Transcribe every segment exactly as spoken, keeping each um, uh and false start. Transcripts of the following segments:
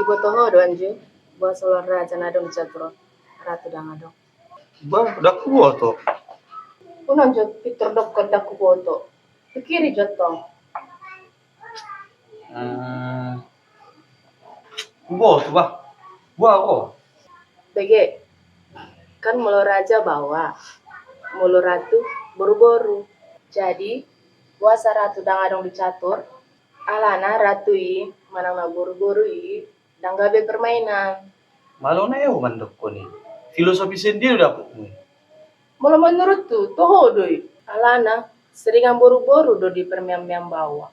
Diboto ho do anju, boha solo raja na adong di catur on, ratu dang adong. Bah, dang huboto. Unang jo pintor dokkon dang huboto. Pikiri jo tong. Hmm. Huboto bah. Boha ro? Bege. Kan molo raja baoa, molo ratu boruboru. Jadi boasa ratu dang adong di catur? Alana ratu i manang na boruboru i dang gabe permainan. Malo na eho mandokkon i. Filosofi sendiri dapotmu i. Molo menurutku toho do i. Alana seringan boruboru do di permainan baoa.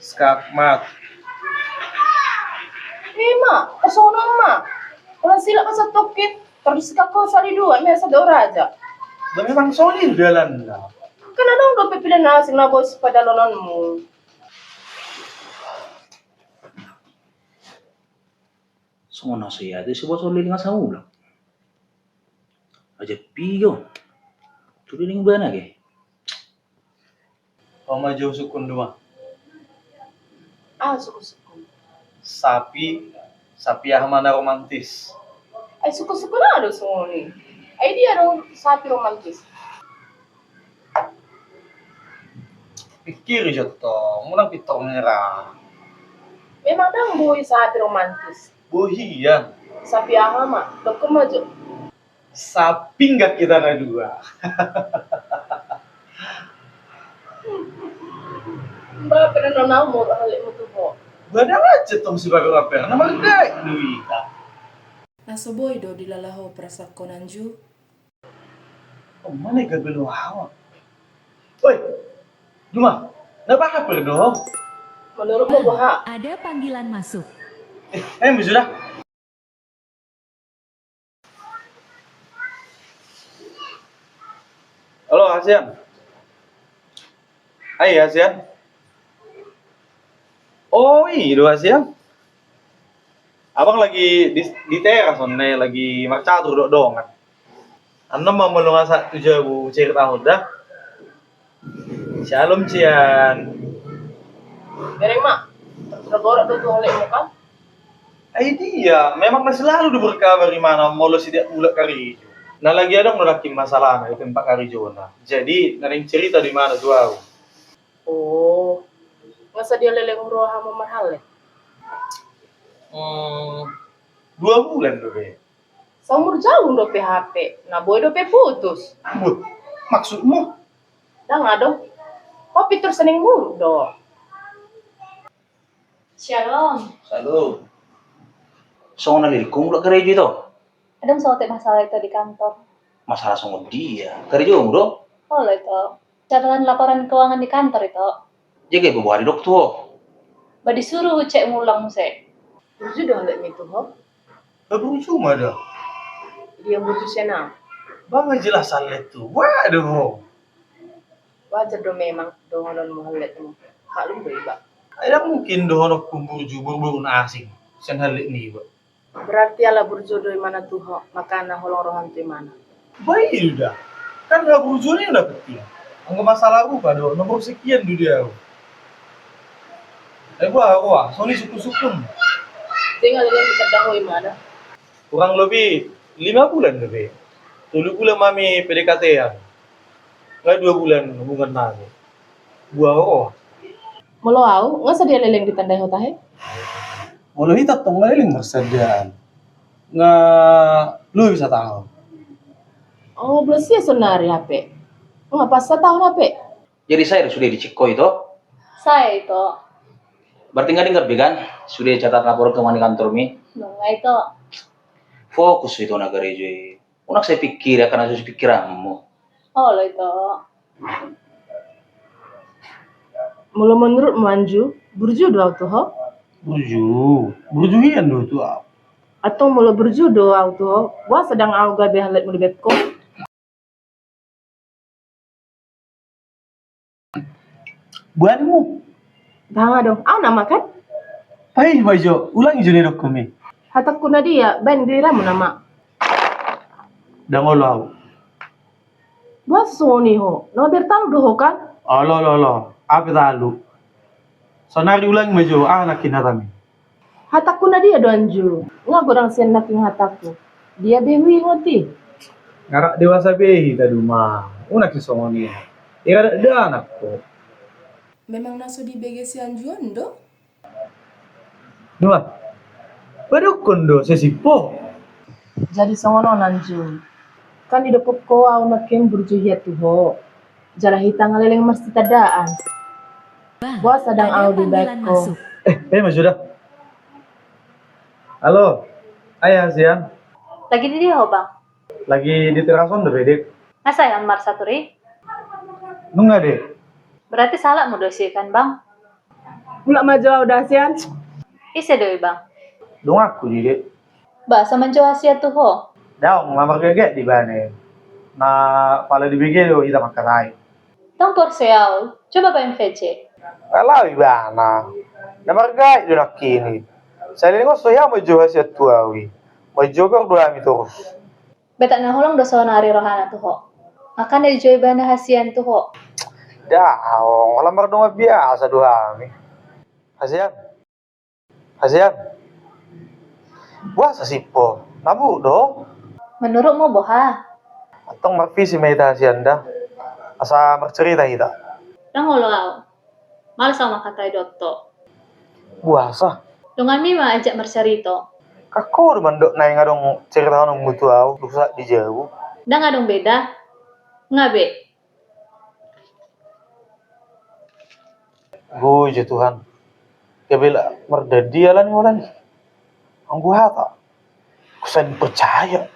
Skakmat. Ima, kosongon ma. Olo silap masa tokin. Terus kako sari dua mesa do raja. Memang songon i dalanna. Kan adong dope pilihan asing na boi sipadalonanmu. Songon na so ia tu si bos oli linga saula. Aja pigo. Tuli ning bana ge. Oma jo sukun dua. Ah, sukun-sukun. Sapi, sapi aha ma na romantis. Ai sukun-sukun aha do songon i. Ai dia do sapi romantis. Pikiri jo tong, unang pintor nyerang. Memang dang boi sapi romantis. Boi hian. Sapi aha ma, dokkon ma jo. Sapinggan kita na dua. Ba pernah nau mo halekmu tu ho. Ba dang aja tong si baru raper na margai duita. Na so boi do dilala ho perasaanhon anju. Mana gabe lo hawa. Oi. Duma. Na bahaper do. Menurutmu boha? Ada panggilan masuk. Eh, eh, sudah. Halo, Hasian. Hai, Hasian. Oh, i do, Hasian. Abang lagi di, di teras on ne, lagi marcatur dohot dongan. Annon ma molo nga sahat tu jabu cerita ho da. Shalom, Cian. Bereng ma. Tergorok do tu halekmu kan? Ai dia, memang na selalu do berkabar imana molo si dia mulak karejo. Na lagi adong do nangkin masalahna di tempat karejona. Jadi na naeng cerita do imana tu au. Oh. Nga sadia leleng roha mo marhallet? Hmm, dua bulan do be. Saumur jabu dope hape, na boi dope putus. Buh, maksudmu? Dang adong. Ho pintor sining buruk do. Shalom. Shalom. Songon na leleng ho mulak karejo ito? Adong saotik masalah ito di kantor. Masalah songon dia? Karejomu do? Olo ito. Catatan laporan keuangan di kantor ito. Jaga iboboha didok tu ho. Ba disuru hucek mulang muse. Burju do halletmi tu ho? Ba burju ma da. Dia burju sian au? Ba nga jelas hallet tu. Wah do ho. Wajar do memang dohononmu halletmu. Maklum do iba. Ai dang mungkin dohononku burju boruboru na asing sian hallet niba. Berarti ala burju do imana tu ho, makana holong roham tu imana. Ba i do da. Kan haburjuon i na penting. Anggo masalah rupa do, nomor sekian do di au. Ai boha roha, songon i sukun-sukun. Tinggal dengan kita dahu imana. Kurang lebih lima bulan do be. Tolu bulan ma hami P D K T-an. Nga dua bulan hubungan nami. Boha roha. Molo au, nga sadia leleng ditandai ho tahe? Molo hita tong nga leleng marsandaan. Nga lobi sataon. Oh, belas ia sonari hape. Nga pas sataon hape. Jadi sae do sude dicek ho ito? Sae ito. Berarti nga denggan be kan? Sude catatan laporan keuangan di kantormi? Nunga ito. Fokus ito na karejo i. Unang sai pikiri angka na so pikiranmu. Olo ito. Molo menurutmu anju, burju do au tu ho? Burju, burju hian do tu au. Antong molo burju do au tu ho, boasa dang au gabe halletmu di bengkon? Boha ninmu? Dang adong, au nama kan? Pai ma jo, ulangi jo na nidokmu i. Hatangku na dia, baen giliranmu nama. Dang olo au. Boasa songon i ho, na mabiar talu do ho kan? Olo, olo, olo. Aha pe talu? Saonari ulangi ma jo, aha nangkin hatami? Hatangku na dia do, Anju? Nga godang sian nangkin hatangku. Dia be huingot i. Nga rap dewasa be hita, Duma. Unang sisongon i. Ia rap dakdanak ho. Memang na so dibege si Anju on do? Nuan, padokkon do sesip ho. Jadi songon on, Anju. Kan didokkon ho au nangkin burju hian tu ho. Jala hita nga leleng marsitandaan. Boasa dang au dibaen ho? Eh, eh, Mas Yuda. Halo, ayah sian. Lagi di dia ho, Bang? Lagi di teras on do, Dek. Nga sai on marsatur i? Nunga, Dek. Berarti salah muna do sian, Bang. Mulak ma jo au da sian. Ise do i, Bang? Donganku, Dek. Boasa manjou hasian tu ho? Daong, na margagak do ibana. Na pala dibege do hita mangkatai. Tong porsea au, coba baen V C. Nga laho ibana. Na margagak do nangkin i. Saleleng on so hea manjou hasian tu au i. Manjou do hami torus. Betak na holong do saonari rohana tu ho. Makana dijou ibana hasian tu ho. Daong, holan mardongan biasa do hami. Hasian. Hasian. Boasa sip ho? Na buruk do? Menurutmu boha? Antong marvisi ma hita, Hasian, da. Asa marcerita hita. Dang olo au. Males au mangkatai dohot ho. Boasa? Donganmi ma ajak marcarito. Kan ho do mandok naeng adong caritahononmu tu au dung sahat di jabu. Dang adong be da. Nga be. Oi jo Tuhan. Gabe la mardadi ala ni holan i. Anggo hata. Kusan percaya.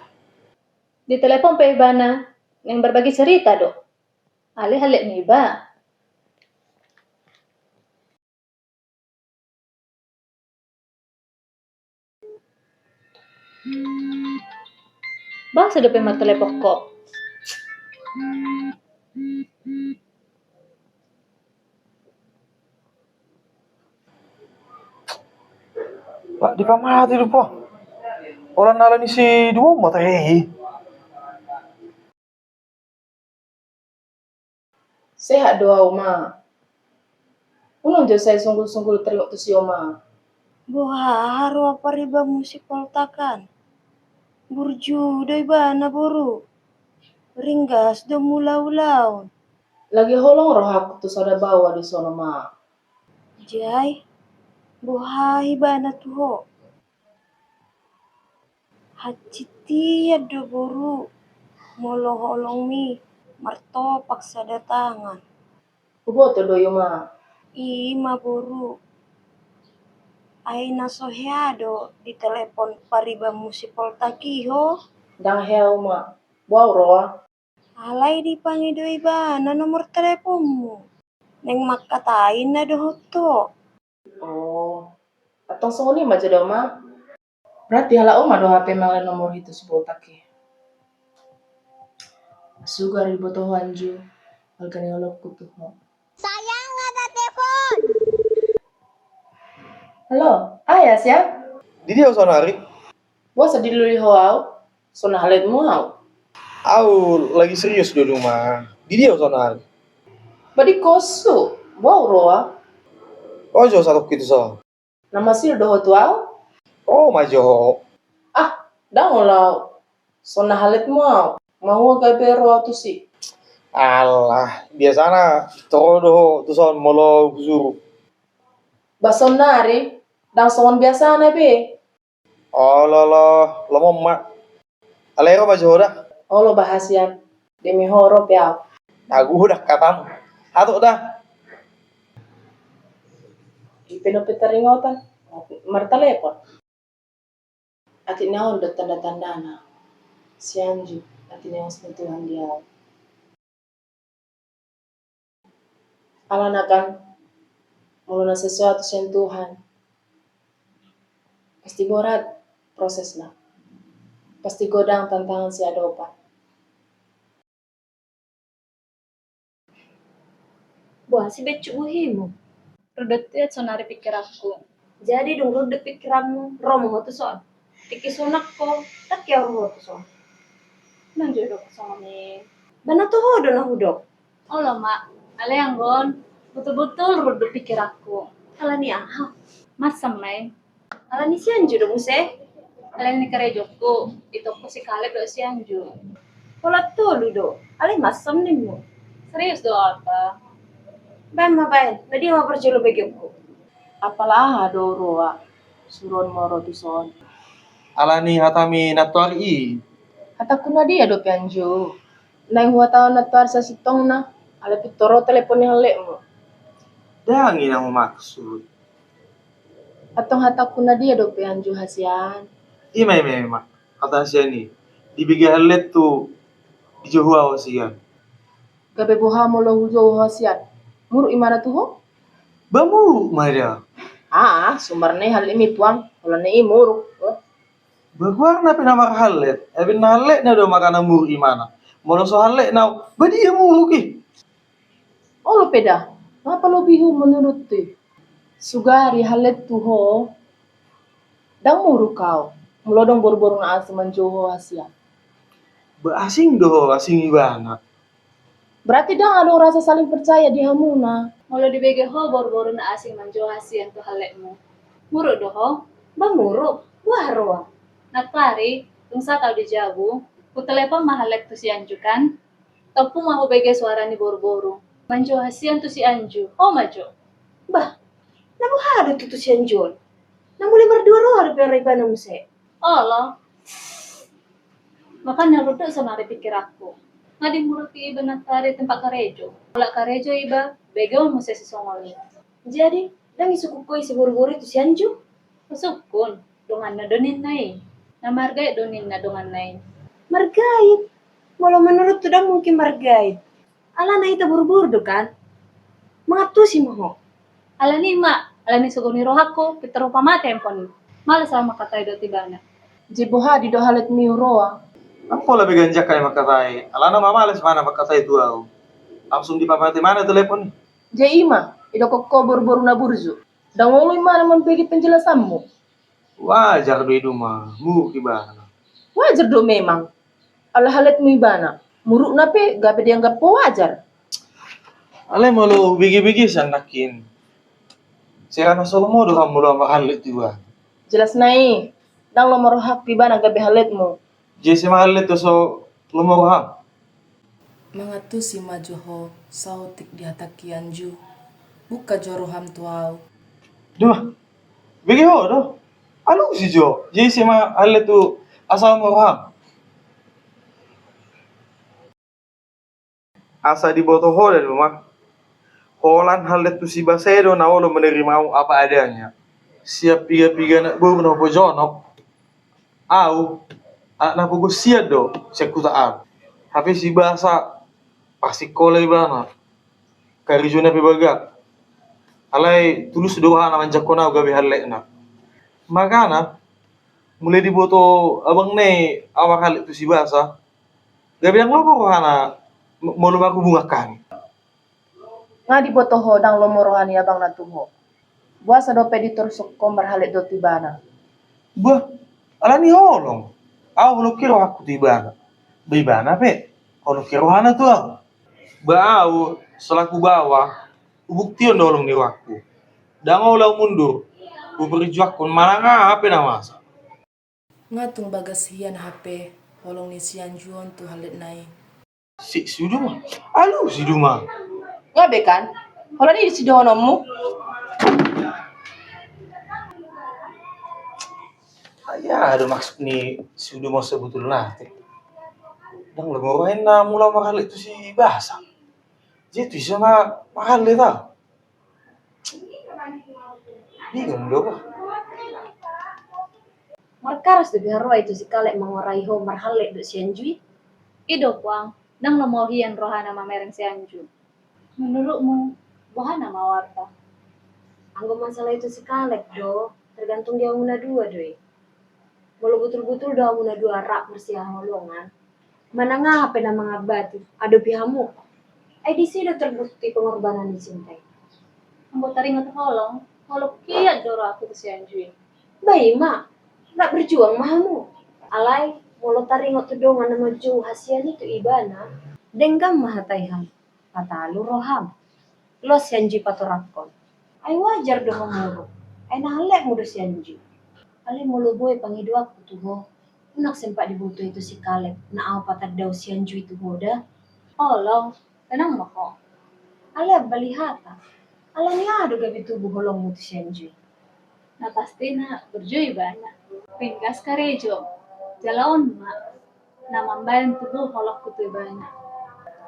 Di telepon pe ibana, naeng berbagi cerita do. Alai hallet niba. Boasa dope martelepon ho? Lah, dipamate dope. Holan ala ni si Duma ma tahe i. Sehat do au, Ma. Unang jo sai sunggul-sunggul taringot tusi, Oma. Boha roha paribanmu si Poltak an? Burju do ibana, boru. Ringgas do mangula ulaon. Lagi holong rohangku tu sada baoa dison, Oma. Jai, boha ibana tu ho? Hansit hian do, boru, molo holongmi martopak sada tangan. Huboto do i, Oma. I ma, boru. Ai na so hea do ditelepon paribanmu si Poltak i ho? Dang hea, Oma. Boha au roa. Alai dipangido ibana nomor teleponmu. Naeng mangkatai na dohot ho. Oh, antong songon i ma jo da, Oma. Berarti halak Oma do hape mangalehon nomor i tu si Poltak i. Sugar diboto ho, Anju, halak ni holongku tu ho. Sayang, ada telepon. Halo, ayah sian? Di dia ho saonari? Boasa dilului ho au? So na hallet mu au? Au lagi serius do, Duma. Di dia ho saonari? Ba di koshu, boha au roa. Ojo satongkin tu son. Na masiul do ho tu au? O ma jo. Ah, dang olo au. So na hallet mu au. Mahua gabe ro au tusi. Alah, biasana toro do ho tu son molo husuru. Ba saonari, dang songon biasana be. Olo, olo, lomo ma. Alai ro ma jo ho da. Olo, ba hasian. Demi ho ro pe au. Agu ho da katam. Hatop da. Ipe dope taringotan martelepon. Atik na on do tanda-tandana. Si Anju, atik na on ni Tuhan di au. Alana kan, molo na sesuatu sian Tuhan, pasti borat prosesna. Pasti godang tantangan siadopan. Boha si beccu buhimu? Rudut ia sonari pikiranku. Jadi dung rudut pikiranmu, ro ma ho tu son. Tingki sunat ho, tingki au ro tu son. Nang jodo ho songon i. Ba na tu ho do na hudok. Olo ma. Alai anggo on, botul-botul runduk pikiranku. Alani aha? Masam ma i. Alani si Anju do muse? Alani karejongku, itokku si Kaleb dohot si Anju. Holan tolu do, alai masam nimmu. Serius do, Alpa? Baen ma baen, na dia ma parjolo begeonku. Apala aha do huroa, suruonmu ro tuson? Alani hatami nantoari i. Hatangku na dia dope Anju? Naeng huhatahon nantoari sasintongna, alai pintor ro telepon ni halletmu. Ndang i na humaksud. Antong hatangku na dia dope Anju hasian? Ima, ima, ima. Hata hasian i. Dibege hallet tu dijou ho au hasian. Gabe boha molo hujou ho hasian? Muruk imana tu ho? Ba muruk ma da. Ah, sumbarna i hallet i puang, holan i muruk. Ba goarna pe na marhallet, ai baen na halletna do makana muruk imana. Molo so halletna, ba dia muruk i. Olo pe da, nga palobi ho menurutku i. Sugari hallet tu ho, ndang muruk au molo adong boruboru na asing manjou ho hasian. Ba asing do ho, asing ibana. Berarti ndang adong rasa saling percaya di hamuna. Molo dibege ho boruboru na asing manjou hasian tu halletmu, muruk do ho? Ba muruk, boha roa? Nantoari, dung sahat au di jabu, hutelepon ma hallet tu si Anju kan. Tompu ma hubege suara ni boruboru manjou hasian tu si Anju. Ho ma jo. Bah, na boha do tutu si Anju on? Na mulai mardua roha dope ibana muse. Olo. Makana runduk sonari pikiranku. Nga dimuruk iba nantoari tempat karejo. Mulak karejo iba, begeon muse sisongon i. Jadi, ndang isungkun ho ise boruboru i tu si Anju? Husungkun, donganna do ninna i. Na margait do ninna donganna i. Margait? Molo menurutku ndang mungkin margait. Alana hita boruboru do kan? Mangantusi ma ho. Alani i ma, alani sogo ni rohangku, pintor hupamate handphone i. Males au mangkatai dohot ibana. Jadi boha didok halletmi huroa? Ndang pola be ganjang hami mangkatai, alana ma males ibana mangkatai tu au. Langsung dipamate ibana telepon i. Jadi ima, idokkon ho boruboru na burju. Ndang olo ibana mambege penjelasanmu. Wajar do i, duma muruk ibana. Wajar do memang. Ala halletmu ibana, murukna pe gabe dianggap ho wajar. Alai molo hubegebege sian nangkin, sai rasa lomo do hamu molo marhallet tu ibana. Jelas na i, ndang lomo rohangku ibana gabe halletmu. Jadi ise ma hallet tu so lomo roham? Mangantusi ma jo ho, saotik dihatahon Anju. Buka jo roham tu au. Duma, bege ho do. Alusi jo, jadi ise ma hallet tu asa lomo roham? Asa diboto ho da, duma. Holan hallet tu si Basa i do na olo menerima au apa adanya. Sian piga-piga anak boru na hupajonok, au anak na pogo sian do sian huta an. Hape si Basa parsikola ibana, karejona pe bagak. Alai tulus do rohana manjangkon au gabe halletna. Makana mulai diboto abangna i au marhallet tu si Basa, gabe ndang lomo rohana molo marhubungan hami. Nga diboto ho ndang lomo roha ni abangna tu ho. Boasa dope ditorus ho marhallet dohot ibana? Bah, alani holong. Au holong hian rohangku tu ibana. Ba ibana pe holong hian rohana tu au. Ba au selaku baoa, hubuktihon do holong ni rohangku. Ndang olo au mundur. Huperjuangkon manang aha pe na masa. Nga tung bagas hian hape holong ni si Anju on tu halletna i. Si, si Uduma. Alusi Duma. Nga be kan? Holan i do sidohononmu. Ai aha do maksud ni si Uduma sebetulna? Ndang lomo rohana molo marhallet tu si Basa. Jadi tu ise ma marhallet, ah. Bingung do bah. Markaras do biar roa i tu si Kaleb mangorai ho marhallet dohot si Anju i. I do puang, ndang lomo hian rohana mamereng si Anju. Menurutmu, boha na mauliate? Anggo masalah i tu si Kaleb do, tergantung di hamuna dua do i. Molo butul-butul do hamuna dua rap marsihaholongan, manang aha pe na mangambati, adopi hamu. Ai disi do terbukti pengorbanan ni cinta i. Anggo taringot holong, holong hian do rohangku tu si Anju i. Ba i ma, rap berjuang ma hamu. Alai molo taringot tu dongan na manjou hasian i tu ibana, denggan ma hata i hamu, patalu roham. Los si Anju i patorangkon. Ai wajar do ho muruk. Ai na halak mu do si Anju i. Alai molo boi pangidoanku tu ho, unang sempat diboto i tu si Kaleb, na ahu patandao si Anju i tu ho da. Olo, tenang ma ho. Alai ambali hata. Alani aha do gabe tubu holongmu tu si Anju i? Na pastina burju ibana. Ringgas karejo. Jala on ma na mambahen tubu holongku tu ibana.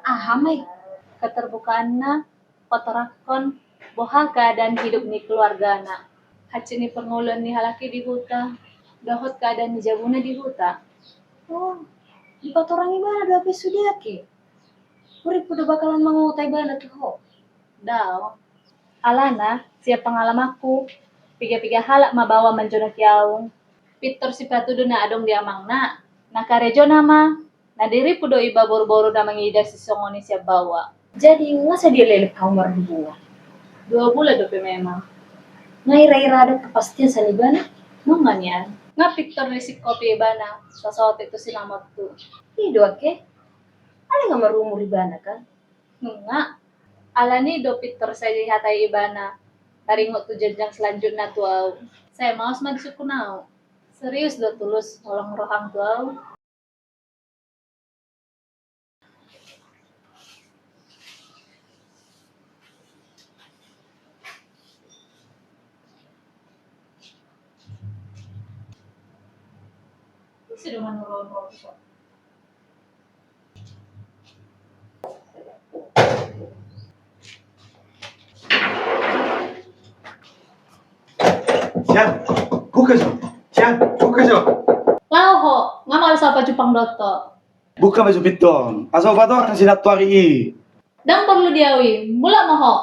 Aha ma i? Keterbukaanna patorangkon boha keadaan hidup ni keluargana. Hansit ni parngoluan ni halak i di huta, dohot keadaan ni jabuna di huta. Oh, dipatorang ibana do hape sude ake? Hurippu do bakalan manguta ibana tu ho? Daong. Alana, sian pangalamanku, piga-piga halak ma baoa manjonohi ahu. Pintor sipatudu na adong di amangna, na karejona ma, na dirippu do iba boru-boru na mangida sisongon i sian baoa. Jadi nga sadia lelep hamu marhubungan? Dua bulan dope memang. Nga ira-ira adong kepastian sian ibana? Nunga nian. Nga pintor ni singkopi ibana, sasaotik tu sinamotku. I do ake. Alai nga marumur ibana kan? Nunga. Alani do pintor sai dihatai ibana taringot tu jenjang selanjutna tu ahu. Sai maos ma di sungkun ahu. Serius do tulus holong roham tu ahu? Sian, buka jo. Sian, buka jo. Laho ho, nga mauliate pajumpang dohot ho. Buka ma jo pintu on, asa hupatorang sinantoari i. Ndang porlu di ahu i, mulak ma ho.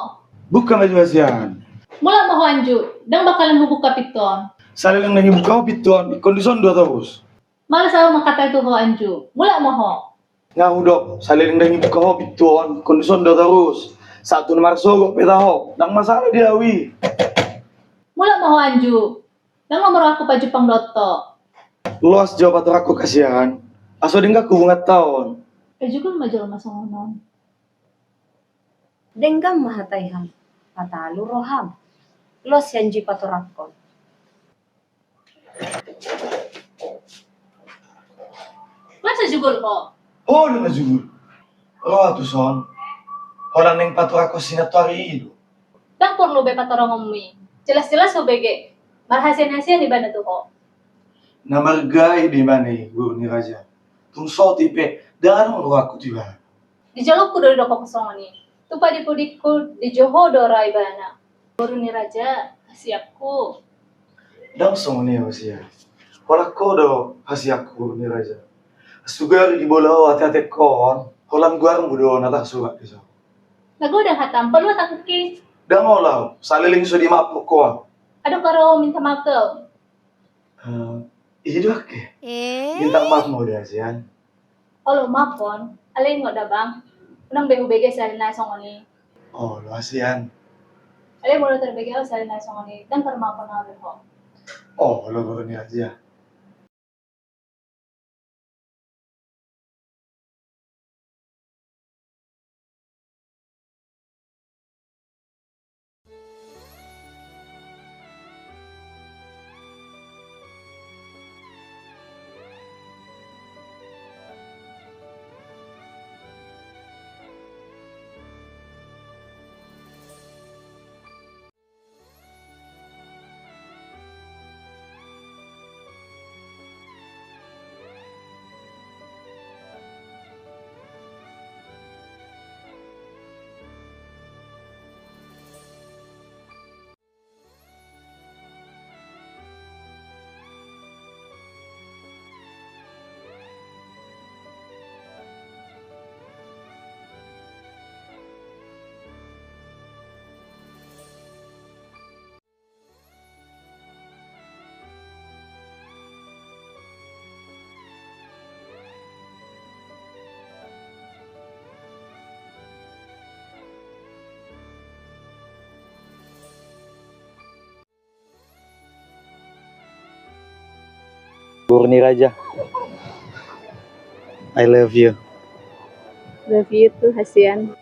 Buka ma jo Hasian. Mulak ma ho Anju, ndang bakalan hubuka pintu on. Saleleng ndang dibuka ho pintu on, ingkon dison do torus. Mauliate ahu mangkatai tu ho Anju, mulak ma ho. Nga hudok, saleleng ndang dibuka ho pintu on, ingkon dison do torus. Sahat tu na marsogot pe taho, ndang masalah di ahu i. Mulak ma ho Anju, ndang nomor aku pajumpang dohot ho. Loas jo patorangkon Hasian, asa denggan hubunganta on. Ai jugul ma jolma songon on. Denggan ma hata i ham, patalu roham. Loas si Anju i patorangkon. Masa jugul ho? Ho do na jugul. Ro ahu tuson. Holan naeng patorangkon sinantoari i do. Ndang porlu be patorangonmu i. Jelas-jelas hubege. Marhasian-hasian ibana tu ho. Na marga i do ibana i, boru ni raja. Tung sotik pe, ndang adong rohangku tu ibana. Di jolongku do didok ho songon i. Tu padipudingku, di jo ho do ra ibana. Boru ni raja, hasianku. Ndang songon i Hasian. Holan ho do hasianku boru ni raja. Sugari dibola ho ate-atengkon, holan goarmu do na tarsurat dison. Na godang hatam, paluat angki. Ndang olo, saleleng so dimaafhon ho. Adong karo minta maaf tu ahu. Eh, i do angki. Eh? Minta maaf ma ho da Hasian. Olo maafhon, alai ingot da bang. Unang be hubege sahali nai songon i. Olo Hasian. Alai molo tarbege ahu sahali nai songon i, ndang tarmaafhon ahu be ho. Olo boru ni raja. Boru ni raja. I love you. Love you too, Hasian.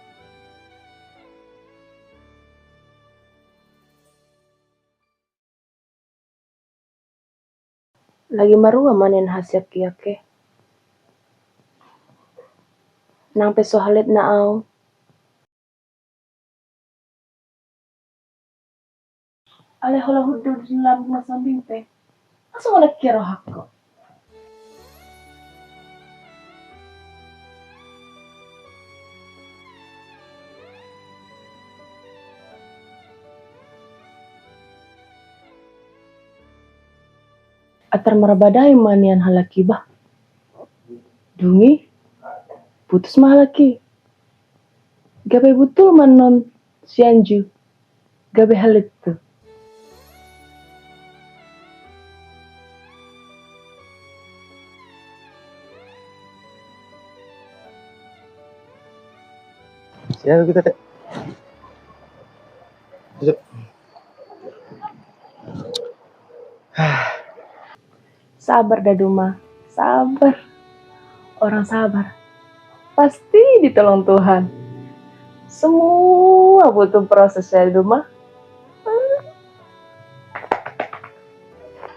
Lagi marua ma nian hasian i angke. Nang pe so haletna au. Alai holan hundul di lambung na sambing pe. Asa holan kia rohangku. Antar marbadai ma nian halak i bah. Dung i putus ma halak i. Gabe butul ma annon si Anju. Gabe halet tu. Sian kita dek. Sabar da Duma, sabar. Orang sabar pasti ditolong Tuhan. Semua butuh proses ya Duma.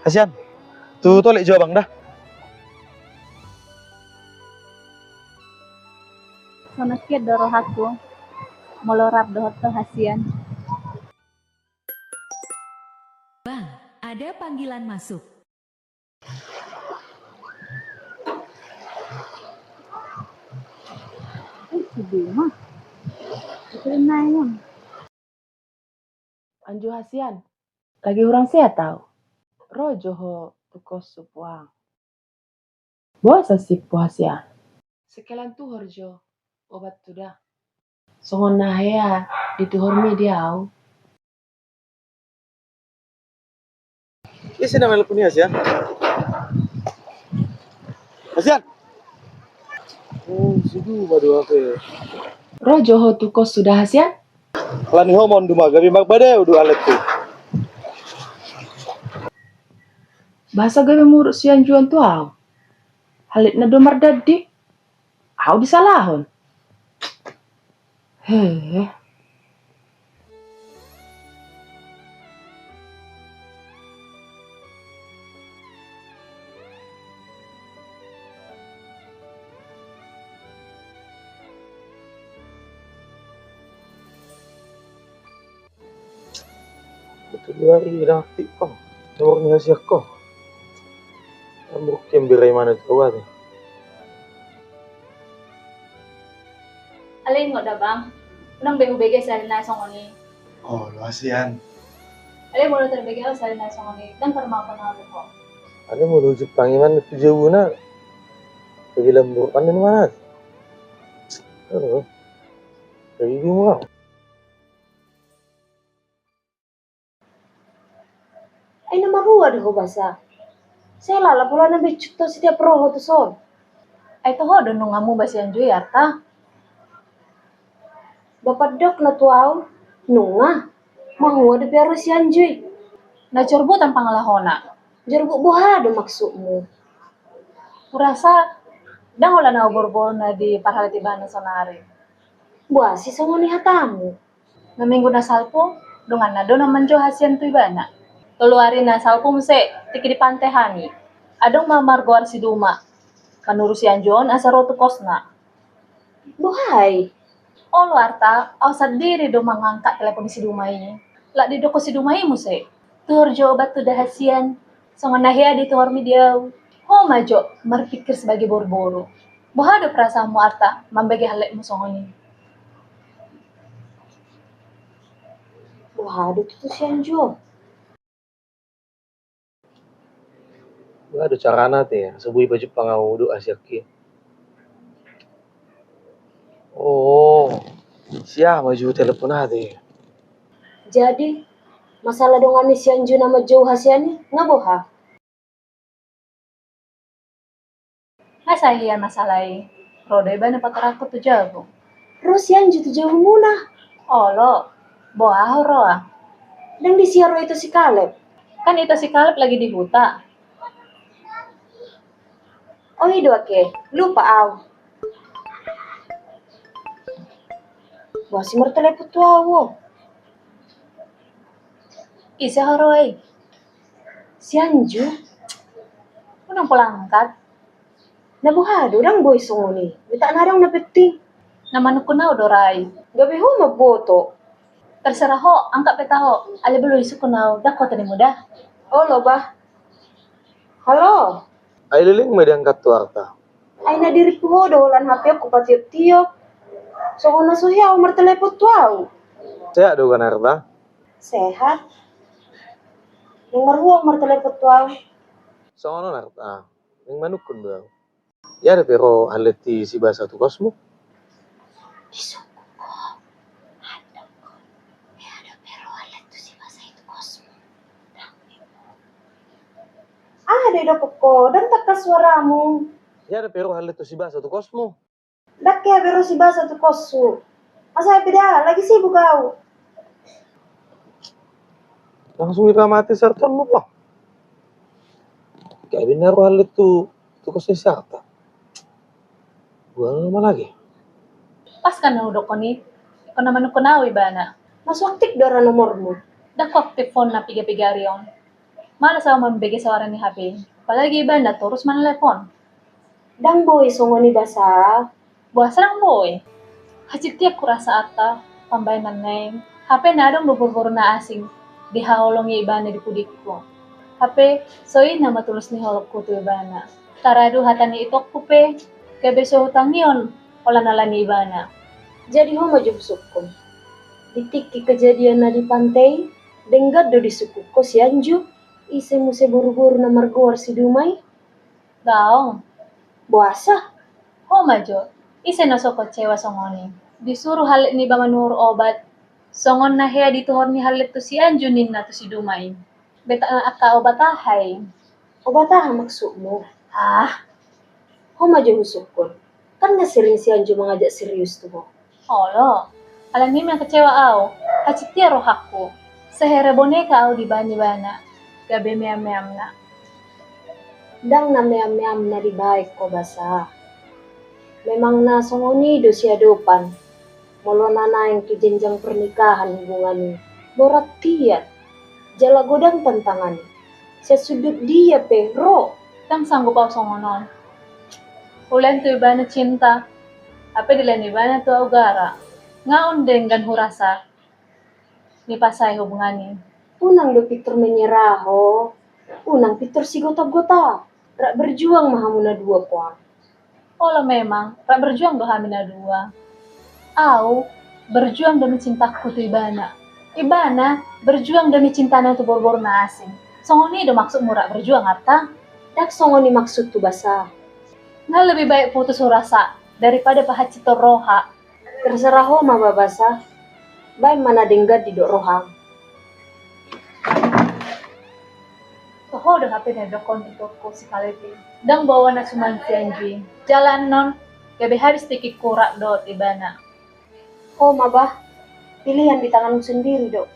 Hasian, tu tolek jo abang da. Songon i do rohangku. Molo rap dohot ho hasian. Bang, ada panggilan masuk. Eh, si Bima. Itu naeng. Anju hasian, lagi hurang sehat au. Ro jo ho tu koshu puang. Boasa sip ho hasian? Sekalian tuhor jo obat tu da. Songon na hea dituhormi di au. Ise na manelpon i hasian? Hasian. Oh, si Duma do ate. Ro jo ho tu koshu da hasian? Alani ho ma on Duma, gabe marbadai au do halet tu. Boasa gabe muruk si Anju on tu au? Haletna do mardandi. Au disalahon. He. Betul dua hari dang aktif kong. Nomor ni hasian kong. Ambruk kem berai mana tu kau ate. Alai ingot da bang. Unang be hubege sahali nai songon i. Oh, lo hasian. Alai molo tarbege au sahali nai songon i. Dang tarmangkon au do ho. Alai molo jumpa iman tu jabuna. Kebilang buruk anu mana. Oh. Jadi bingung. Ai na marua do ho basa. Sai lala pola na becuk to setiap ro ho tu son. Ai toho do nunga muba si Anju i arta. Ba pandok na tu au nunga. Mahua do pe ro si Anju i. Na jorbutan pangalahona. Jorbut boha do maksudmu? Hurasa dang holan au borbor na diparhalat ibana sonari. Boasi songon i hatamu. Na minggu na salpu, donganna do na manjou hasian tu ibana. Tolu ari na salpu muse, tingki di pante hami. Adong ma margoar si Duma. Manuru si Anju on asa ro tu kosna. Boha i? Olo arta, au sandiri do mangangkat telepon ni si Duma i. Lak didok ho si Duma i muse. Tuhor jo obat tu da hasian. Songon na hea dituhormi di au. Ho ma jo marpikir sebagai boruboru. Boha do perasaanmu arta mambege haletmu songon i? Boha do tutu si Anju? Boha do carana te asa boi pajumpang au dohot hasian i? Oh, sia ma jo telepon ate. Jadi masalah dongan ni si Anju na manjou hasian i nga boha? Nga sae hea masalah i. Ro do ibana patorangkon tu jabu. Ro si Anju tu jabumuna? Olo. Boha ho roa? Dang disi ro ito si Kaleb? Kan ito si Kaleb lagi di huta. Oh i do ake, lupa au. Boasi martelepon tu au. Ise ho roa i? Si Anju. Nang pola angkat. Na boha do, dang boi songon i. Betak na dang na penting. Na manungkun au do ra i. Gabe ho mamboto. Terserah ho, angkat pe taho. Alai molo disungkun au, dang ho tanimu da. Olo bah. Halo. Ai leleng ma diangkat tu arta. Ai na dirimpu ho do holan H P on hupatiop-tiop. Songon na so hea au martelepon tu au. Sehat do kan arta? Sehat. Nang marhua au martelepon tu au. Songon on arta. Nang manungkun do au. Ia dope ro hallet ni si Basa tu kosmu? Disungkun ho. Andok ho. Ia dope ro hallet tu si Basa i tu kosmu. Aha do didok ho, dang tangkas suaramu. Ia dope ro hallet tu si Basa tu kosmu? Dang hea be ro si Basa tu koshu. Asa pe da, lagi sibuk au. Langsung iramati sarton mu po. Gabe na ro hallet tu, tu kos ni si arta. Buang ma lagi. Pas kan na hudokkon i, ingkon na manungkun au ibana. Masuk tik do ra nomormu. Dang ho aktif on na piga-piga ari on. Malas au mambege suara ni H P. Apalagi ibana torus manelpon. Dang boi songon i Basa. Boasa dang boi? Hansit tiap hurasa arta pambahenan na i, hape na adong do boru-boru na asing dihaholongi ibana di pudingku. Hape so i nama tulus ni holongku tu ibana. Taradu hata ni itongku pe gabe so hutangihon holan ala ni ibana. Jadi ho ma jo husungkun. Di tingki kejadian na di pante i, denggan do disungkun ho si Anju. Ise muse boru-boru na margoar si Duma i? Daong. Boasa? Ho ma jo, ise na so kecewa songon i? Disuru hallet niba manuhor obat, songon na hea dituhor ni hallet tu si Anju ninna tu si Duma i. Betak na angka obat aha i? Obat aha maksudmu? Ah. Ho ma jo husungkun. Kan na sering si Anju mangajak serius tu ho. Olo, ala ni i ma kecewa au, hansit tiap rohangku. Sahere boneka au dibaen ibana, gabe meam-meamna. Dang na meam-meamna dibaen ho Basa. Memang na songon i do siadopan. Molo na naeng ke jenjang pernikahan hubungan i, borat hian. Jala godang tantangan i. Sian sundut dia pe ro. Dang sanggup au songon on. Hulehon tu ibana cinta, hape dilehon ibana tu au gara. Nga on denggan hurasa. Nipasae hubungan i. Unang do pintor menyerah ho. Unang pintor sigotap-gotap. Rap berjuang ma hamu na dua, poang. Olo memang, rap berjuang do hami na dua. Au, berjuang demi cintaku tu ibana. Ibana, berjuang demi cintana tu boru-boru na asing. Songon i do maksudmu rap berjuang, arta? Dang songon i maksudhu Basa. Nga lebih baik putus hurasa daripada pahansiton roha. Terserah ho ma Basa, baen ma na denggan didok roham. Toho do hape na didokkon itongku si Kaleb i. Dang baoa na suman si Anju i. Jala annon, gabe habis tingkingku rap dohot ibana. Ho ma bah, pilihan di tanganmu sendiri do.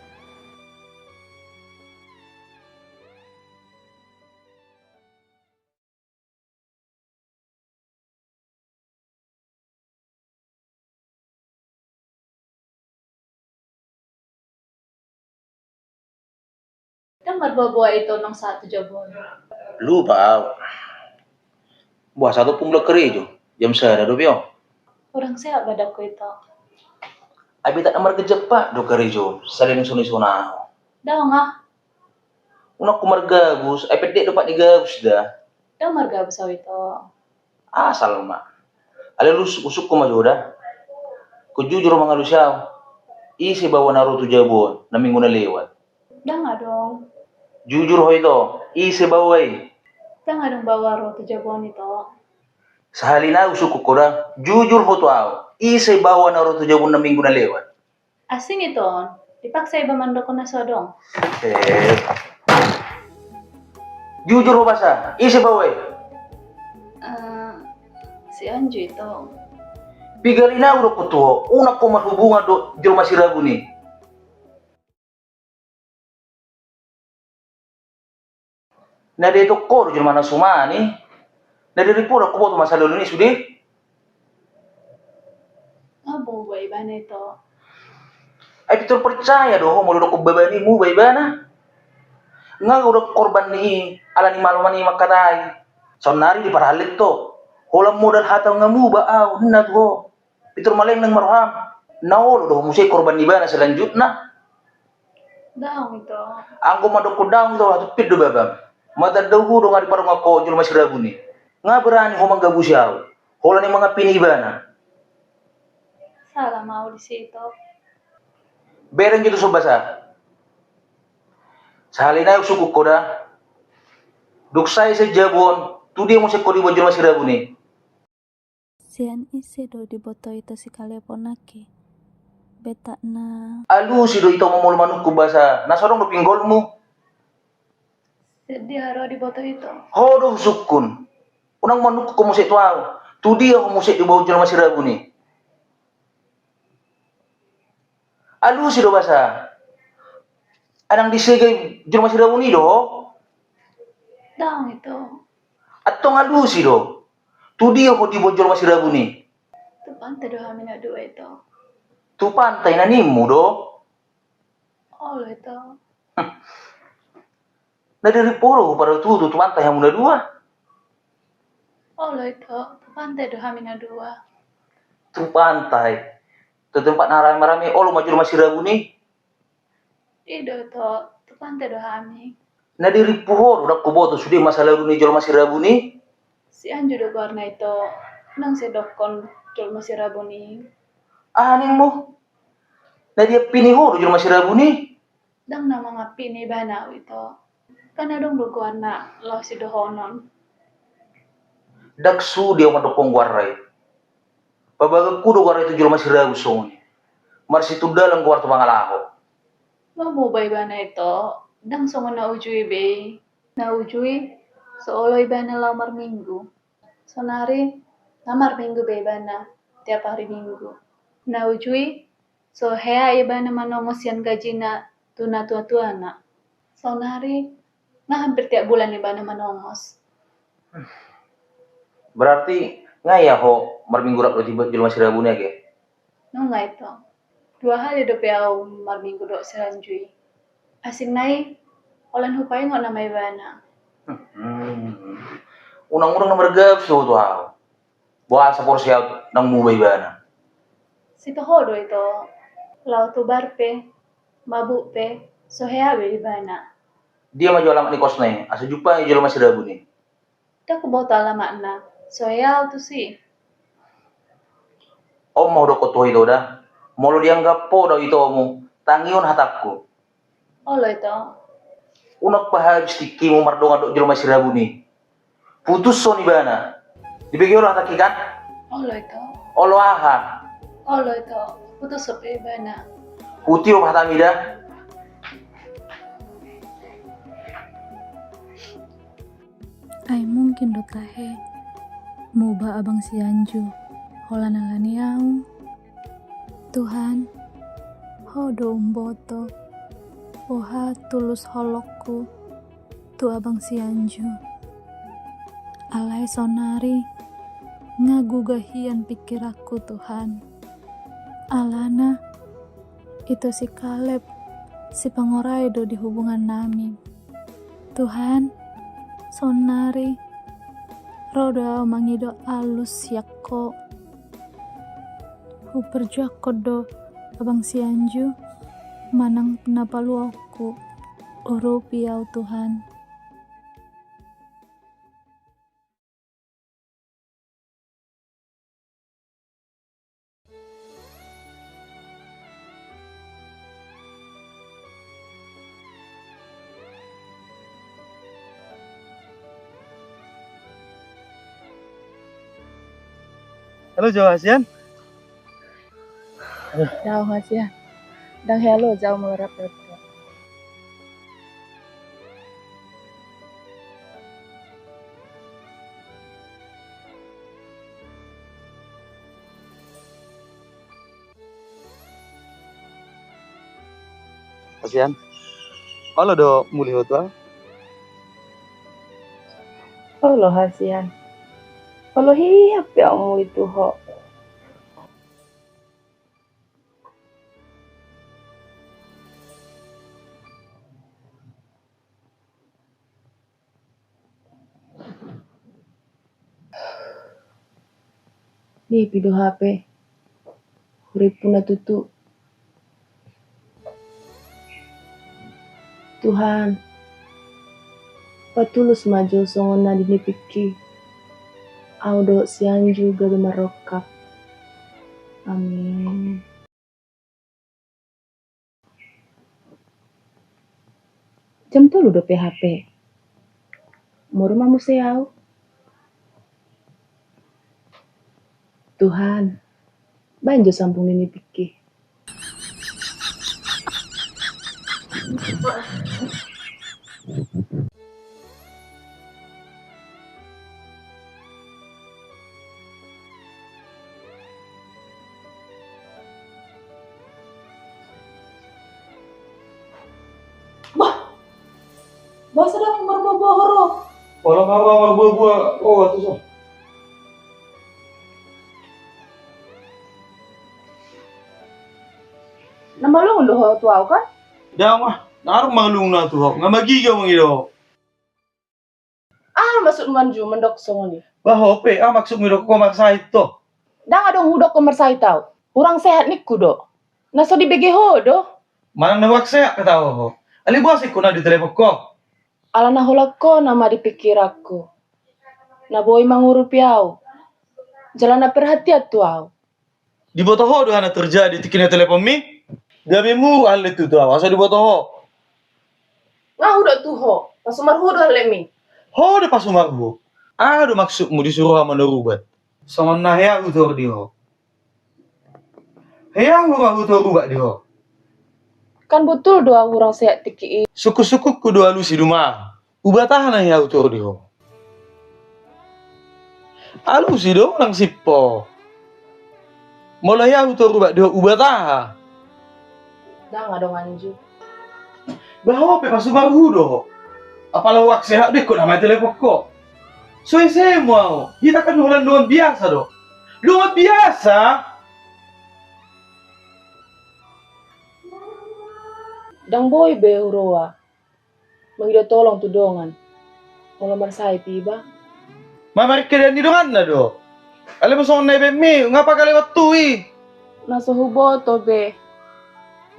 Dang marboa-boa ito nang sahat tu jabu on. Lupa au. Boasa do pung mulak karejo? Jam sada dope on. Hurang sehat badanku ito. Ai betak na margejap pat do karejo on, salelengon songon i songon ahu. Daong ah. Unang ho margabus, ai pendek do pat ni gabus da. Dang margabus au ito. Asal ma. Alai husungkun ma jo da. Ho jujur mangalusi au. Ise baoa na ro tu jabu on na minggu na lewat? Dang adong. Jujur ho ito, ise baoa i? Dang adong baoa ro tu jabu on ito. Sahali nai husungkun ho da, jujur ho tu au. Ise baoa na ro tu jabu on na minggu na lewat? Asing ito on, dipaksa iba mandok na so adong. Eh. Jujur ho Basa, ise baoa i? Eh, si Anju ito. Piga ari nai hudok tu ho, unang ho marhubungan dohot jolma sirabun i. Na dietong ho do jolma na suman i. Na dirimpu do ho, boto ma salelengon i sude. Nga muba ibana ito. Ai pintor percaya do ho molo didokkon bapa ni muba ibana. Nga godang korban ni i ala ni malo ma ni mangkatai. Saonnari diparhallet ho. Holan modal hata nga muba ahu, ninna tu ho. Pintor malenglang ma roham. Na olo do ho muse korban ni ibana selanjutna? Daong ito. Anggo mandok ho daong ito, hatuppit do babam. Matandahon do nga diparungak ho jolma si Rabun i. Nga berani ho manggabusi ahu. Holan i mangampini ibana. Sala ma ahu disi ito. Bereng jo tu son basa. Sahali nai husungkun ho da. Dung sae sian jabu on, tu dia muse ho diboan jolma si Rabun i? Sian ise do diboto ito si Kaleb on nangkin? Betakna. Alusi do ito molo manungkun basa, na so adong do pinggolmu. Sian dia ro diboto ito? Ho do husungkun. Unang manungkun ho muse tu ahu. Tu dia ho muse diboan jolma si Rabun i? Alusi do basa. Adong disegel jolma si Rabun i do ho? Daong ito. Antong alusi do. Tu dia ho diboan jolma si Rabun i? Tu pantai do hami na dua ito. Tu pantai na nimmu do? Olo ito. Na dirimpu ho do huparau tutu tu pantai hamu na dua? Olo ito, tu pantai do hami na dua. Tu pantai. Tu tempat na rame-rame, olo ma jolma si Rabun i? I do ito, tu pantai do hami. Na dirimpu ho do, ndang huboto sude masa lalu ni jolma si Rabun i? Si Anju do goarna ito, ndang sai didokkon jolma si Rabun i. Aha nimmu? Na diampini ho do jolma si Rabun i? Ndang na mangampini ibana ahu ito. Kan adong do goarna laho sidohonon. Ndang sude ahu mandokkon goarna i. Pabaganku do goarna i tu jolma si Rabun songon i. Marsitundalan goar tu pangalaho. Nga muba ibana ito, ndang songon na uju i be. Na uju i, so olo ibana laho marminggu. Saonari, nga marminggu be ibana, tiap ari Minggu. Na uju i, so hea ibana manongos sian gajina tu natua-tuana. Saonari, nga hampir tiap bulan ibana manongos. Berarti, nga ia ho marminggu rap dohot jolma si Rabun i age? Nunga ito. Dua hali dope ahu marminggu dohot si Anju i. Asing nai, holan hupaingot nama ibana. Hmm. Unang-unang na margabus ho tu ahu. Boasa porsea ahu ndang muba ibana? Sitaho do ito, laho tu bar pe, mabuk pe, so hea be ibana. Dia ma jo alamat ni kosna i, asa jumpangi jolma si Rabun i? Ndang huboto alamatna, so hea ahu tusi. On ma hudokkon tu ho ito da, molo dianggap poda itomu, tangihon hatangku. Olo ito. Unang pahabis tingkimu mardongan dohot jolma si Rabun i. Putushon ibana. Dibege olo hatangki kan? Olo ito. Olo aha? Olo ito. Putushon pe ibana. Hutiop hatami da. Ai mungkin do tahe muba abang si Anju holan ala ni ahu. Tuhan, ho do umboto boha tulus holongku tu abang si Anju. Alai saonari nga gugah hian pingkiranku, Tuhan. Alana ito si Kaleb sipangorai do di hubungannami. Tuhan, saonari ro do ahu mangido alus sian Ho. Huparjuangkon do abang si Anju manang na paluaonku. Urupi ahu, Tuhan. Halo, Jawa Hasian. Aduh. Daong, Hasian. Ndang hea lo, Jawa, molo rap dohot ho. Hasian. Olo do muli ho tu ahu? Olo, Hasian. Olo hian pe ahu muli tu ho. Nipi do hape huripu na tutu. Tuhan, patulus ma jo songon na di nipingki, au dohot si Anju gabe marrongkap. Amin. Jam tolu dope hape. Molo ma muse au. Tuhan, baen jo sambung ni nipingki. Bah, bah, sedang marbuah-buah ho ro. Pola marbuah-buah ho, atu so. Na malungun do ho tu au kan? Ndang, bah, ndang adong malungun au tu ho, nga magigo mangido ho. Aha maksudmu Anju mandok songon i? Bah, ho pe, aha maksudmu didok ho marsahit ho? Ndang adong hudok ho marsahit au. Hurang sehat ningku do. Na so dibege ho do. Manang na hurang sehat pe tahu ho. Alai boasa ingkon na ditelepon ho? Ala na holan ho nama di pikiranku. Na boi mangurupi au. Jala na perhatian tu au. Diboto ho do aha na terjadi tingki na telepon mi? Gabe muru hallet tu au, asa diboto ho. Nga hudok tu ho, pasumar ho do hallet mi. Ho do pasumar ho. Aha do maksudmu disuru ho au manurubat? Songon na hea hutor di ho. Hea hura hutor ubat di ho. Kan botul do au hurang sehat tingki i. Sungkun-sungkunku do alusi duma. Ubat aha na hea hutor di ho? Alusi do, unang simpo. Molo hea hutor ubat di ho, ubat aha? Ndang adong Anju. Bah, ho pe pasumar ho do. Apala hurang sehat do ingkon nama telepon ho. So ese mu au. Hita kan holan dongan biasa do. Dongan biasa. Ndang boi be huroha mangido tolong tu dongan molo marsahit iba. Mamarikkedan ni donganna do. Alai songon na ibaen mi, nga pakalewat tu i. Na so huboto be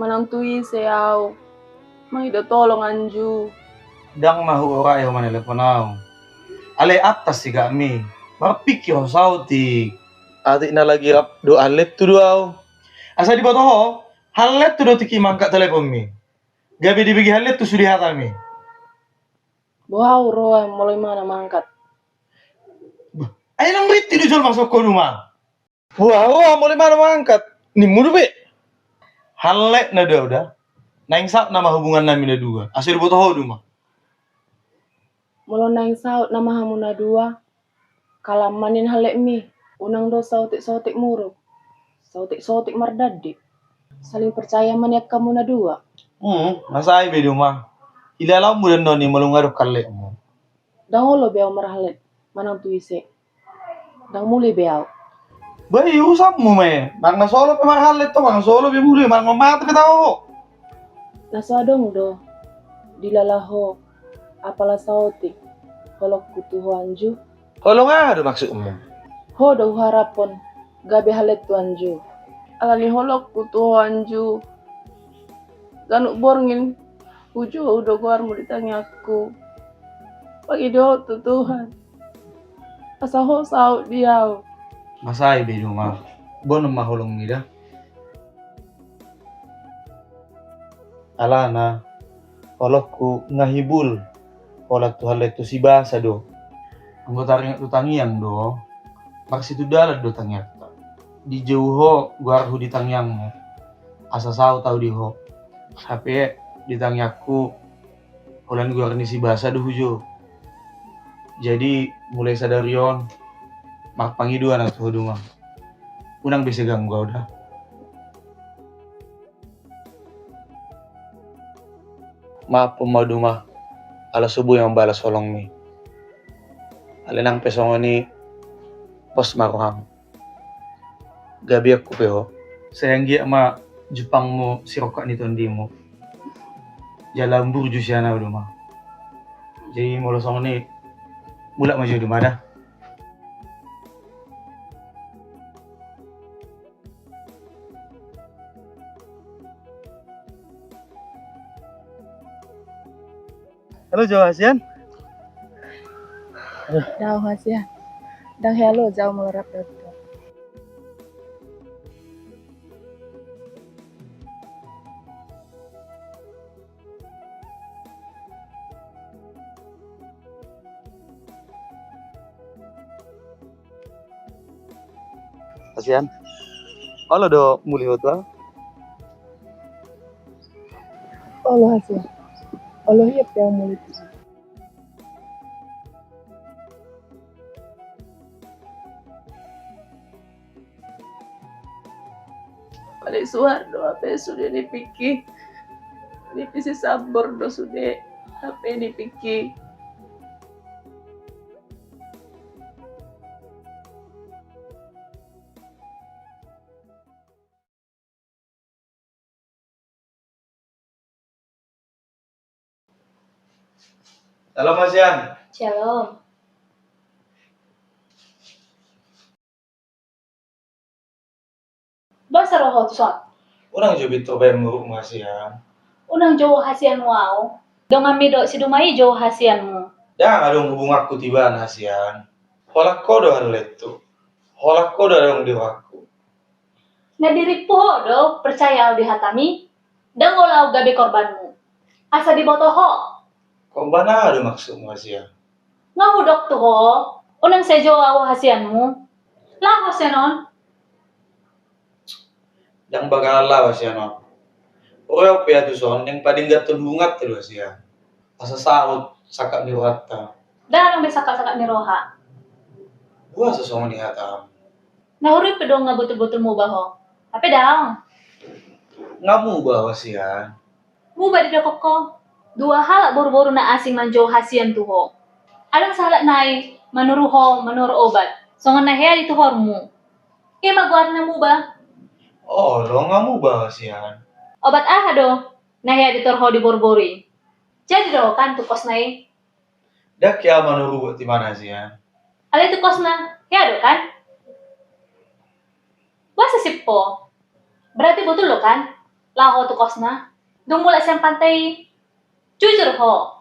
manang tu ise au mangido tolong Anju. Ndang ma huroha ho manelepon au. Alai antas sigak mi marpingkir ho saotik. Atik na lagi rap do hallet tu do au. Asa diboto ho, hallet tu do tingki mangkat telepon mi. Gabe dibege hallet tu sude hata mi. Boha huroha molo imana mangkat? Bah, ai nang rinti do jolma songon ho duma. Boha huroha molo imana mangkat? Nimmu do be. Hallet na do au da. Naeng saut nama hubungan nami na dua. Asa diboto ho duma. Molo naeng saut nama hamu na dua, kalam ma nian hallet mi, unang do saotik-saotik muruk, saotik-saotik mardandi. Saling percaya ma nian hamu na dua. Hmm, mansai be duma. Hilalaonmu do annon i molo nga adong halletmu. Ndang olo be au marhallet manang tu ise. Ndang muli be au. Bah, i urusanmu ma i. Manang na so olo pe marhallet ho, manang so olo pe muli, manang na mate pe taho ho. Na so adong do dilala ho apala saotik holongku tu ho Anju. Holong aha do maksudmu? Ho do huharaphon gabe hallet tu Anju. Alani holongku tu ho Anju, ganup borngin hujou do goarmu di tangiangku. Pangido ho tu Tuhan asa ho saut di au. Mansai be duma, boan ma holongmi da. Alana holongku nga hibul holan tu hallet tu si Basa do. Anggo taringot tu tangiang do, marsitundalan do tangiangta. Dijou ho goarhu di tangiangmu asa saut au di ho. Hape di tangiangku holan goar ni si Basa do hujou. Jadi mulai sadari on marpangidoan au tu ho duma. Unang be sai ganggu au da. Maaf ma duma ala so boi mambalas holongmi. Alai nang pe songon i, pos ma roham. Gabeanku pe ho. Sai anggiat ma jumpangmu sirongkap ni tondimu. Jala umburju sian au duma. Jadi molo songon i, mulak ma jo duma da. Halo, jo hasian. Daong hasian. Ndang hea lo, jau molo rap rap. Hasian, olo do muli ho tu ahu? Olo hasian. Olo hian pe ahu muli tu ahu. Paling suar do hape sude nipikki. Nipisi sambor do sude hape nipikki. Shalom, hasian. Shalom. Boasa ro ho tuson? Unang jo pintor baen murukmu, hasian. Unang jou hasianmu ahu. Donganmi dohot si Duma i jou hasianmu. Ndang adong hubunganku tu ibana, hasian. Holan ho do ahu lettu. Holan ho do adong di rohangku. Na dirimpu ho do percaya ahu di hatami. Ndang olo ahu gabe korbanmu. Asa diboto ho. Korban aha do maksudmu, hasian? Nga hudok tu ho, unang sai jou ahu hasianmu. Laho sian on. Ndang bagala ahu hasian on. Ro pe ahu tuson, naeng padengganhon hubunganta do hasian. Asa saut sangkap ni rohanta. Ndang adong be sangkap-sangkap ni roha. Boasa songon i hatam? Na huroha pe do nga botul-botul muba ho. Hape daong. Nga muba ahu hasian. Muba didok ho. Dua halak boru-boru na asing manjou hasian tu ho. Adong sahalak nai manuru ho manuhor obat. Songon na hea dituhormu. I ma goarna muba. Olo, nga muba ahu hasian. Obat aha do na hea dituhor ho di boru-boru i? Jadi do ho kan tu kosna i? Ndang hea manuru obat ibana hasian. Alai tu kosna hea do kan? Boasa sip ho? Berarti botul do kan? Laho tu kosna. Dung mulak sian pantai i. Jujur ho.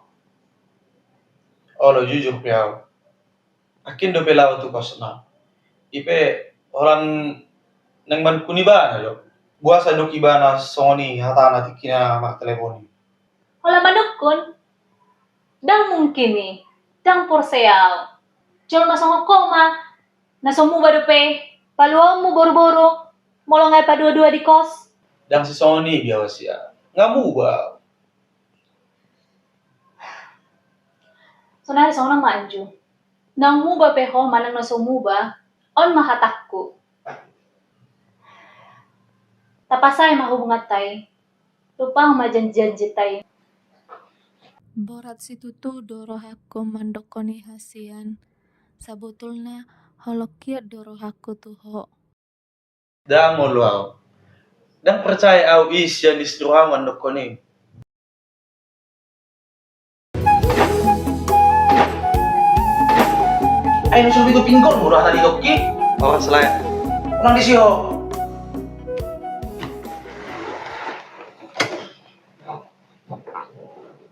Olo, jujur pe ahu. Nangkin dope laho tu kosna. I pe holan naeng manungkun ibana do. Boasa didok ibana songon i hatana tingki na martelepon i? Holan manungkun. Ndang mungkin i. Ndang porsea ahu. Jolma songon ho ma na so muba dope paluaonmu boru-boru molo nga i padua-dua di kos. Ndang sisongon i be ahu hasian. Nga muba ahu. Sonari songon on ma anju. Naung muba pe ho manang na so muba, on ma hatangku. Tapasae ma hubunganta i. Lupaon ma janji-janjinta i. Borat situtu do rohangku mandokkon i hasian. Sabotulna holong hian do rohangku tu ho. Ndang olo ahu. Ndang percaya ahu i sian isi roham mandokkon i. Ai na so pitu pinggol molo hata didok i. Horas lae. Unang disi ho.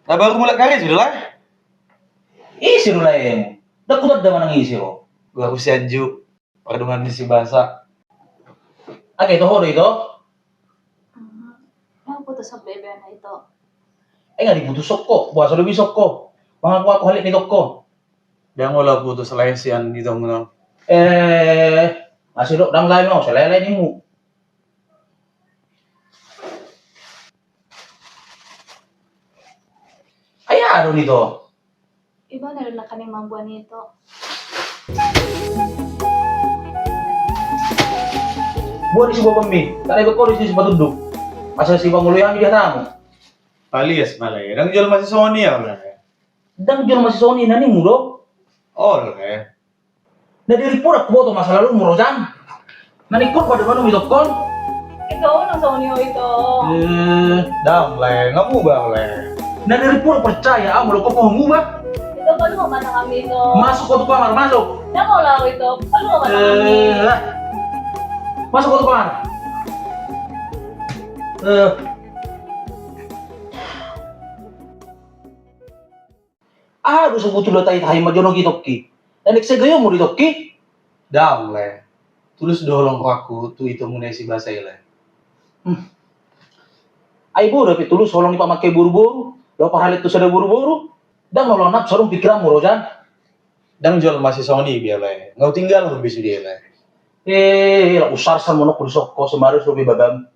Na baru mulak karejo do lae? Ise do lae? Ndang hutanda manang ise ho. Gua husianju. Pardongan ni si Basa. Ake ito ho do ito? Ndang putushon be ibana ito. Ai nga diputushon ho, boasa do diputushon ho? Mangaku-ngaku halak ni tongko. Ndang olo putus lae sian ito muna. Eh, masih do ndang lae mau, selai-lai nimu. Ai aha do ni ito? Ibana do na kaning mamboan ito. Boan ni si boban mi, tadai be ho do si patunduk. Asa sipangoloi hami di hatamu. Palias ma lae, ndang jolma sisongon i ahu lae. Ndang jolma sisongon i na ningmu do? Olo lae. Na dirimpu do huboto masa lalumu rojan. Na ningkon pada manu mitongkon. Ito, unang songon i ho ito. Eh, ndang lae, nga muba ahu lae. Na dirimpu do percaya ahu molo ho muba. Ito, paluo ma tanganmi ito. Masuk ho tu kamar, masuk. Ndang olo ahu ito, paluo ma tanganmi. Eh, masuk ho tu kamar. Eh. Aha do so butul do tahi-tahi ma jonok i tongki? Naeng sega i ho molo i tongki? Daong, Lae. Tulus do holong rohangku tu itomuna i si Basa i, Lae. Hmm. Ai boha dope tulus holong ni pamangke boru-boru, laho parhallet tu sada boru-boru? Ndang na holan nafsu adong pikiranmu, Rojan? Ndang jolma sisongon i be, Lae. Nga hutinggalhon be sude, Lae. Eh, laho husarsar monokku dison, ho so mareso be babam.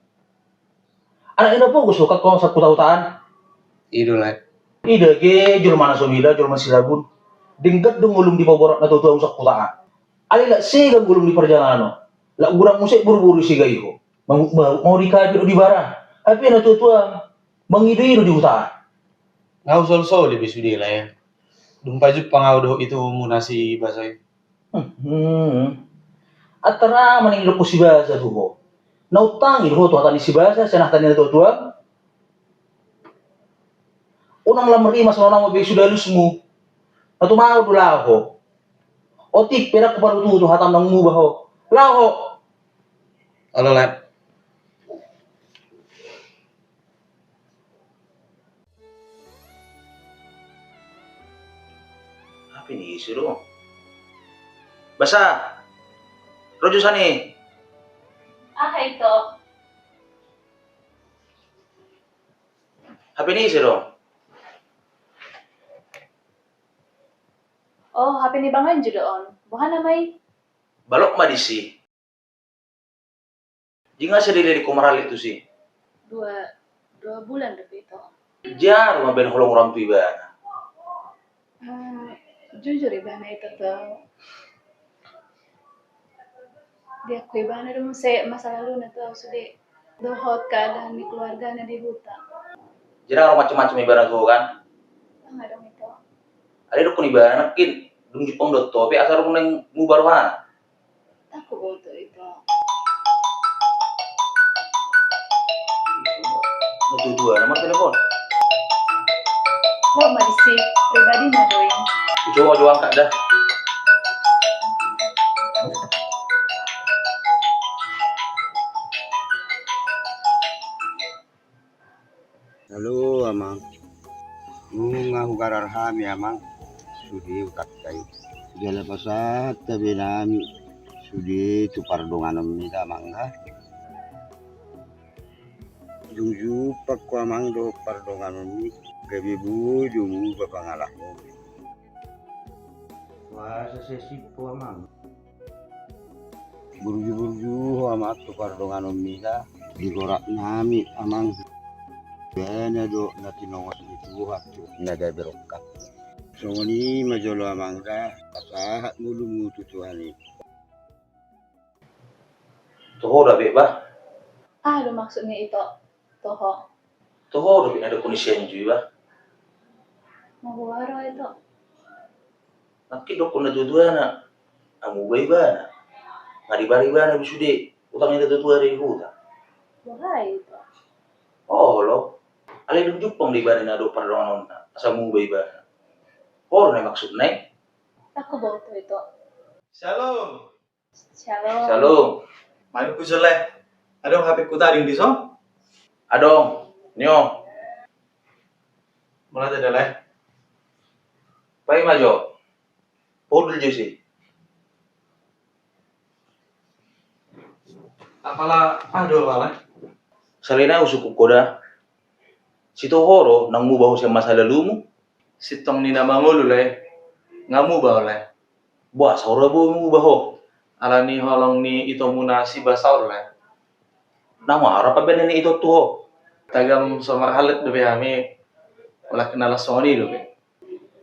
Anak ni na pogos do ho sangkut huta-hutaan. I do, Lae. Ida ke jolma na so mila, jolma sirabun. Denggan do ngolum di paborhat natua-tuamu sangkut huta. Alai laho sega ngolum di parjalanan on. Laho godang muse boru-boru i, sega i ho. Manguk-manguk ma ho di kafe dohot di baran. Hape natua-tuamu mangido-ido di huta. Nga husol-soli be sude, Lae. Dung pajumpang ahu dohot itomuna si Basa i. Hmm. Antara ma naeng didok si Basa tu ho. Na untangi do ho tu hata ni si Basa, sian hata ni natua-tuamu? Unang lam rimas, unang be sude alusmu. Na tumaon do laho ho. Otik pe ndang huparututu hatamu naung muba ho. Laho ho. Olo, Lae. Hape ni ise do? Basa. Ro jo sani. Aha, Ito? Hape ni ise do? Oh, hape ni Bang Anju do on. Boha nama i? Balok ma disi. Di nga sadari-dari ho marhallet tusi? Dua, dua bulan dope, Ito. Jaro ma baen holong roham tu ibana? Eh, jujur ibana, Ito, tu au. Diakui ibana do muse masa laluna tu au sude, dohot keadaan ni keluargana di huta. Jadi nga adong macam-macam ibana tu ho, kan? Nga adong, Ito. Alai didokkon ibana nangkin dung jumpang dohot ho pe asa dung naeng muba rohana. Ndang huboto, Ito. Natua-tuana martelepon. Laho ma disi, pribadi ma do i. Hucoba jo angkat da. Halo, Amang. Nunga hugarar hami, Amang. Sude hutangka i. Jala pasahat hape nami sude tu pardonganonmi da, Amang, da. Dung jumpang ho, Amang, dohot pardonganonmi, gabe boi do muba pangalahononmi. Boasa sai simpul, Amang? Burju-burju ho, Amang, tu pardonganonmi da. Di gorak nami, Amang. Ibana do na tinongot ni Tuhan tu na gabe rongkap. Songon i ma jolo, Amang, da. Pasahat ngolum tu Tuhan i. Toho da be, bah. Aha do maksudna, Ito? Toho. Toho do be na didokkon ni si Anju i, bah. Maboa ro, Ito? Nangkin didokkon natua-tuana, nga muba ibana. Nga dibaen ibana be sude utang ni natua-tua di huta. Boha, Ito? Olo. Alai dung jumpang do ibana na dohot pardonganonna, asa muba ibana. Olo na maksudna i. Ndang huboto, Ito. Shalom. Shalom. Shalom. Main ku, Lae. Adong H P ku tading dison? Adong, nio. Mauliate da, Lae. Paima jo. Podul jo disi. Apala, aha do, Lae? Sahali nai husungkun ho da. Sitio ho do naung muba ho sian masa lalumu? Sintong ni na mangolu, Lae. Nga muba, Lae. Boasa ro boi muba ho? Ala ni holong ni itomuna si Basa on, Lae. Na maro pambahenan ni ito tu ho? Tagam so marhallet dope hami, alai na las songon i dope.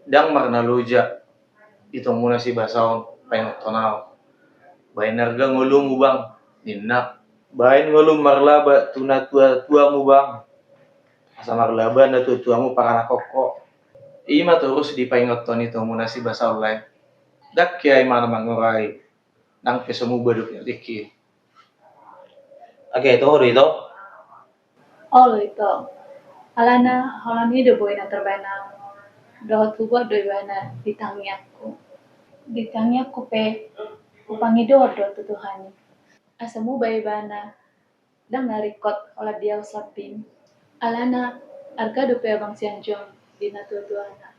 Ndang marnaloja itomuna si Basa on paingothon au. Baen arga ngolumu, Bang, ninna. Baen ngolum marlaba tu natua-tuamu, Bang. Asa marlaba natua-tuamu paranakhon ho. I ma torus dipaingothon itomuna si Basa on, Lae. Ndang hea imana mangurai, nang pe so muba dope tingki. Age, toho do, Ito? Olo, Ito. Alana holan i do boi na tarbaen au. Dohot huboan do ibana di tangiangku. Di tangiangku pe hupangidoan do tu Tuhan i. Asa muba ibana, ndang na ringkot holan di au sambing. Alana arga dope abang si Anju on di natua-tuana.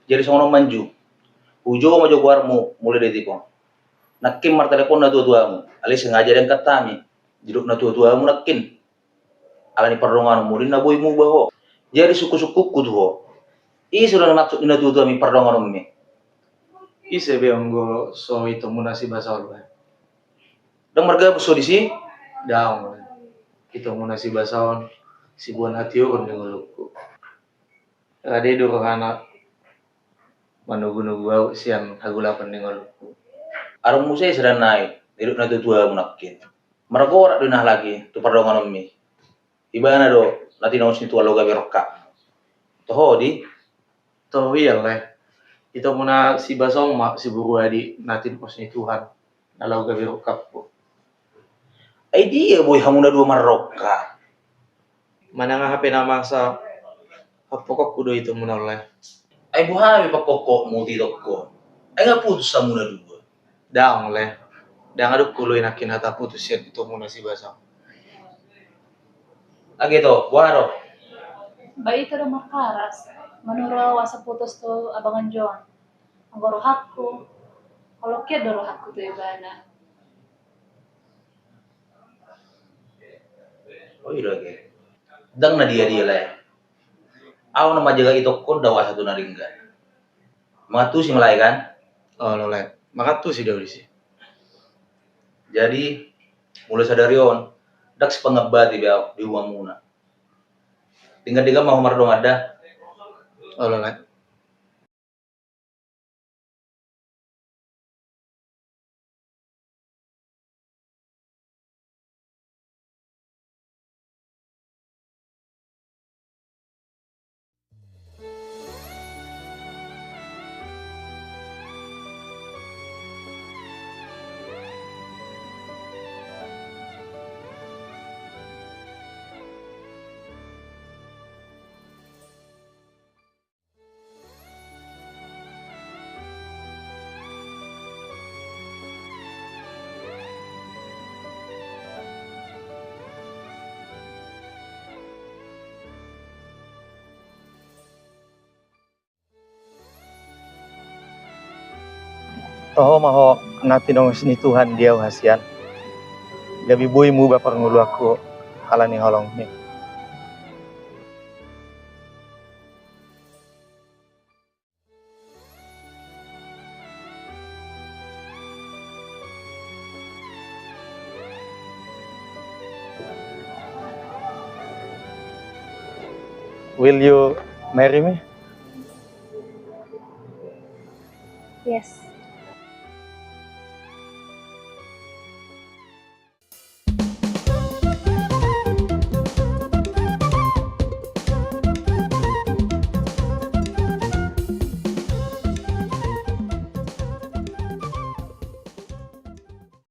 Jadi songon on ma jo. Hujou ma jo goarmu mulai detik on. Nangkin martelepon natuatuamu, alai sengaja diangkat hami. Didok natuatuamu nangkin. Alani pardonganonmu do na boi muba ho. Jadi sungkunsungkunku tu ho. Ise do na maksud ni natuatuami pardonganonmi? Ise be anggo so itomuna si Basa on? Ndang margabus ho disi? Ndang. Itomuna si Basa on sibuan hatiuron ni ngolungku. Rade do rohana manogunogu au sian hagolapan ni ngolungku. Adong muse sada nai didok natuatuamu nangkin. Margorak do i na halak i tu pardonganonmi. Ibana do na tinoos ni Tuhan laho gabe rongkapmu. Toho di? Toho ia, Lae. Itomuna si Basa on ma siboru adi na tinoos ni Tuhan na laho gabe rongkapku. Ai dia boi hamu na dua marrongkap? Manang aha pe na masa, hapokohonku do itomuna on, Lae. Ai boha be pakokohonmu tu itongku on? Ai nga putus hamu na dua? Ndang, Lae. Ndang adong huoloi nangkin hata putus sian itomuna si Basa on. Age to, boha do? Ba ito do markaras, manuru au asa putus tu abangan jo on. Anggo rohangku, holong hian do rohangku tu ibana. O, i do age. Ndang na dia-dia, Lae. Au na manjaga itongku on do au asa tu na denggan. Mangantusi ma, Lae, kan? Olo, Lae. Mangantusi do au disi. Jadi mulai sadari on ndang sipangambati be au di hubunganmuna. Denggan-denggan ma ho mardongan da. Olo, Lae. Toho ma ho na tinoos ni Tuhan di au hasian. Gabe boi muba parngoluanku ala ni holongmi. Will you marry me? Yes.